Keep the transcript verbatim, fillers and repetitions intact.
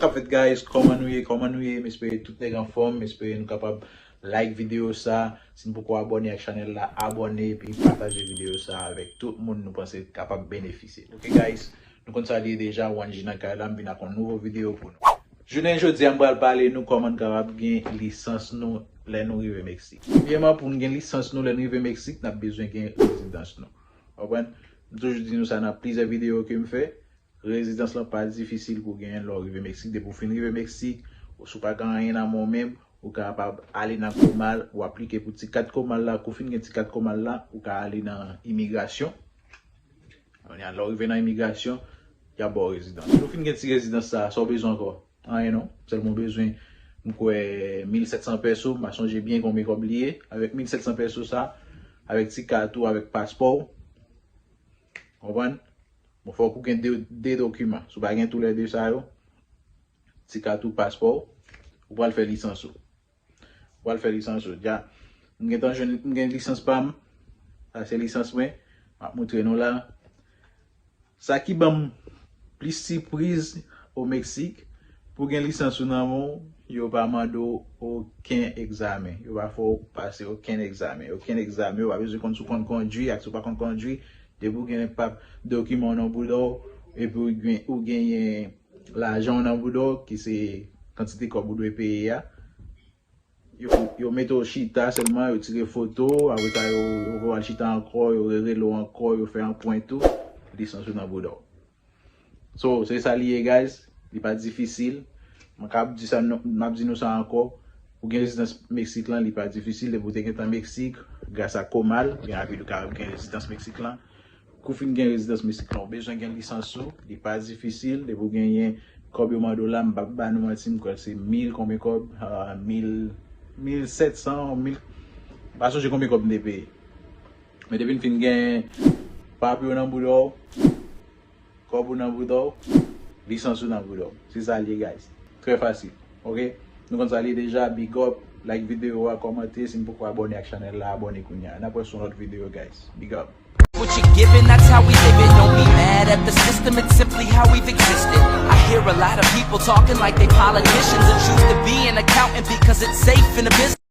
Sa fèt, guys, kòman nou ye? Kòman nou ye? M espere tout nèg anfòm. M espere nou kapab like videyo sa. Si n poko abòne ak chanèl la, abòne epi pataje videyo sa avèk tout moun nou panse kapab benefisye. Ok, guys, nou konn sa l ye deja, Wanji nan kay la, m vin ak yon nouvo videyo pou nou. Jounen jodi a, m pral pale nou kòman n kapab gen lisans nou lè nou rive Meksik. Premyèman, pou n gen lisans nou lè n rive Meksik, n ap bezwen gen rezidans nou. Konprann? M toujou di nou sa nan plizyè videyo ke m fè. Rezidans lan pa difisil pou genyen lè w rive Meksik. Depi w fin rive Meksik, ou si w pa gen anyen nan men w menm, ou kapab ale nan Komal, ou aplike pou ti kat Komal la. Kou w fin gen ti kat Komal la, ou ka ale nan imigrasyon. Kounye a, lè w rive nan imigrasyon, y ap ba w rezidans. Lè w fin gen ti rezidans sa, sa w bezwen ankò? Anyen non. Sèlman w bezwen, m kwè, mil sèt san pèso, m pa sonje byen konbyen kòb li ye. Avèk mil sèt san pèso sa, avèk ti kat ou, avèk paspò w, konprann? Bon, fòk ou gen de, de dokiman. Si w pa gen toulède sa yo, ti kat ou, paspò w, ou pral fè lisans ou. Ou pral fè lisans ou. Dja, m gentan jwenn, m gen lisans pa m. Sa se lisans mwen. M ap montre nou la. Sa ki ban m plis sipriz o Meksik, pou gen lisans ou nan men w, yo pa mande w okenn egzamen. Yo pa fè w pase okenn egzamen. Okenn egzamen, yo pa bezwen konn si w konn kondwi ak si w pa konn kondwi. Depi w gen pap dokiman w nan bouda w, epi w gen, ou genyen lajan w nan bouda w, ki se kantite kòb ou dwe peye a. Yo, yo mete w chita sèlman, yo tire foto, apre sa yo, yo voye w al chita ankò, yo rerele w ankò, yo fè anpwent ou, lisans ou nan bouda w. So, se sa li ye, guys. Li pa difisil. Mwen ka ap di sa, m ap di nou sa ankò. Pou gen rezidans Meksik lan, li pa difisil. Depi w te gentan Meksik, gras a Komal, byen rapid ou ka gen rezidans Meksik lan. Kou w fin gen rezidans Meksik lan, ou bezwen gen lisans ou. Li pa difisil. Depi w genyen kòb yo mande w la, m p ap ba nou manti, m kwè se mil konbyen kòb, ah, mil, mil sèt san, mil, m pa sonje konbyen kòb m te peye. Men depi n fin gen papye w nan bouda w, kòb ou nan bouda w, lisans ou nan bouda w. Se sa l ye, guys. Trè fasil. Ok? Nou konn sa l ye deja, big up, like videyo a, kòmante, si n poko abòne ak chanèl la, abòne kounye a. N ap wè sou yon lòt videyo, guys. Big up. What you giving, that's how we live it. Don't be mad at the system, it's simply how we've existed. I hear a lot of people talking like they politicians and choose to be an accountant because it's safe in the business.